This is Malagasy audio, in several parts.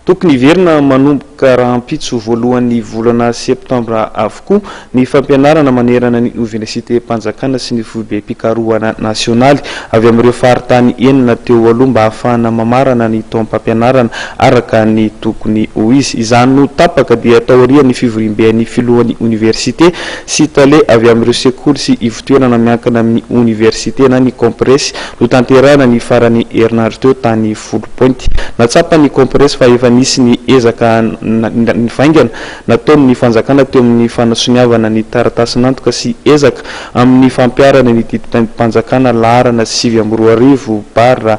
Tokony hiverina manomboka rahampitso voalohan'ny volana septambra avokoa ny fampianarana manerana ny oniversitem-panjakana sy ny foibem-pikarohana nasionaly avy amin'ireo faritany enina teo aloha mba hahafahana mamarana ny taom-pampianarana araka ny tokony ho izy. Izany no tapaka dia taorian'ny fivoriamben'ny filohan'ny oniversite sy tale avy amin'ireo sekoly sy ivotoerana miankina amin'ny oniversite na ny Compres notanterahina ny faran'ny herinandro teo tany Foulpointe. Nahatsapa ny Compres fa efa nisy ny ezaka nivaingana nataon'ny fanjakana teo amin'ny fanasoniavana ny taratasin'antoka sy ezaka amin'ny fampiharana ny didim-panjakana laharana 2009 barra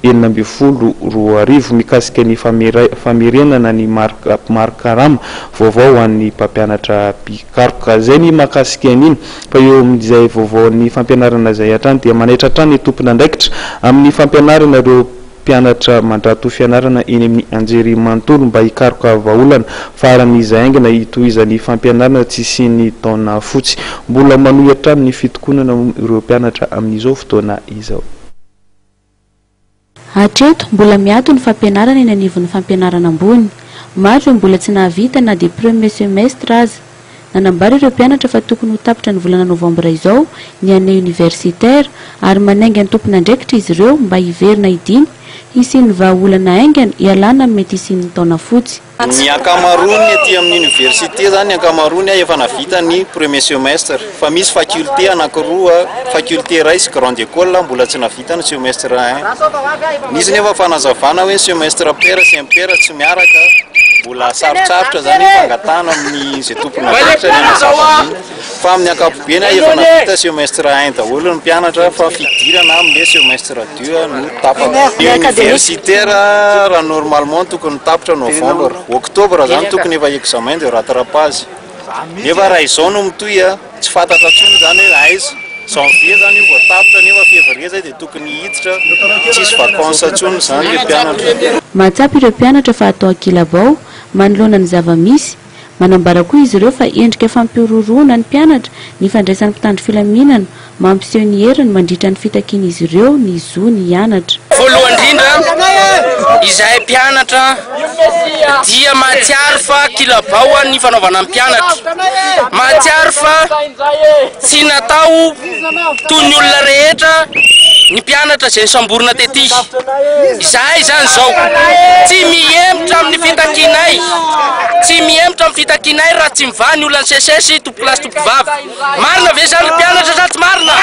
2016 mikasika ny famerenana ny mari-karama vaovao ho an'ny mpampianatra mpikaroka. Izay ny mahakasika an'iny fa eo amin'izay vaovaon'ny fampianarana izay hatrany dia manaitra hatrany ny tompon'andraikitra amin'ny fampianarana ireo mpianatra mandrato fianarana eny amin'ny anjerimanontolo mba hikaroka vahaolana faran'izay haingana hitohizan'ny fampianarana tsy hisian'ny taona fotsy. Mbola manohy hatrany ny fitokonana ireo mpianatra amin'izao fotoana izao. Hatreto, mbola miato ny fampianarana eny anivon'ny fampianarana ambony. Maro ireo mbola tsy nahavita na dia premier semestre aza. Nanambara ireo mpianatra fa tokony ho tapitra ny volana novambra izao ny année universitaire ary manainga ny tompon'andraikitra izy ireo mba hiverina hidinika hisian'ny vahaolana haingana hialana amin'ny mety hisian'ny taona fotsy. Ny ankamaroany aty amin'ny université zany, ny ankamaroany efa navita ny premier semestre fa misy faculté anankiroa, faculté iray sy grande école mbola tsy navita ny semestre un. Nisy nefa fanazavana hoe ny semestre pair sy impair tsy miaraka, mbola sarotsarotra zany fangatahana amin'ny izay tompon'andraikitra ny hanazava an'iny. Fa amin'ny ankapobeny efa navita semestre un daholo ny mpianatra fa fidirana amin'ilay semestre deux no tapaka. Ny universitaire raha normalement tokony tapitra novembre, octobre zany tokony efa examen de rattrapage. Nefa raha izao no mitohy tsy fantatra intsony zany hoe aiza. Janvier zany io vao tapitra nefa février zay dia tokony hiditra, tsisy vacances intsony zany le mpianatra. Mahatsapa ireo mpianatra fa atao ankilabao manoloana ny zava-misy. Manambara koa izy ireo fa endrika fampihorohoroana ny mpianatra ny fandraisan'ny mpitandro filaminana mampiseho ny heriny mandritra ny fitakian'izy ireo ny zony hianatra. Voalohany indrindra, izahay mpianatra dia mahatsiaro fa kilabao ny fanaovana ny mpianatra. Mahatsiaro fa tsy natao toy ny olona rehetra ny mpianatra izay nosamborina tety. Izahay izany izao tsy mihemotra amin'ny fitakianay, tsy mihemotra amin'ny fitakianay raha tsy mivaha ny olan'ny SECES tompokolahy sy tompokovavy. Marina ve izany ry mpianatra sa tsy marina?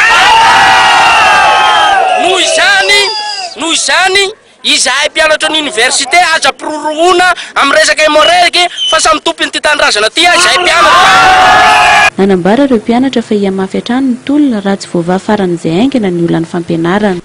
Noho izany, noho izany, Izahay mpianatra ny université aza pirorohona amin'ny resaka Emoreg fa samy tompon'ity tanindrazana ity izahay mpianatra. Nanambara ireo mpianatra fa hihamafy hatrany ny tolona raha tsy voavaha faran'izay haingana ny olan'ny fampianarana.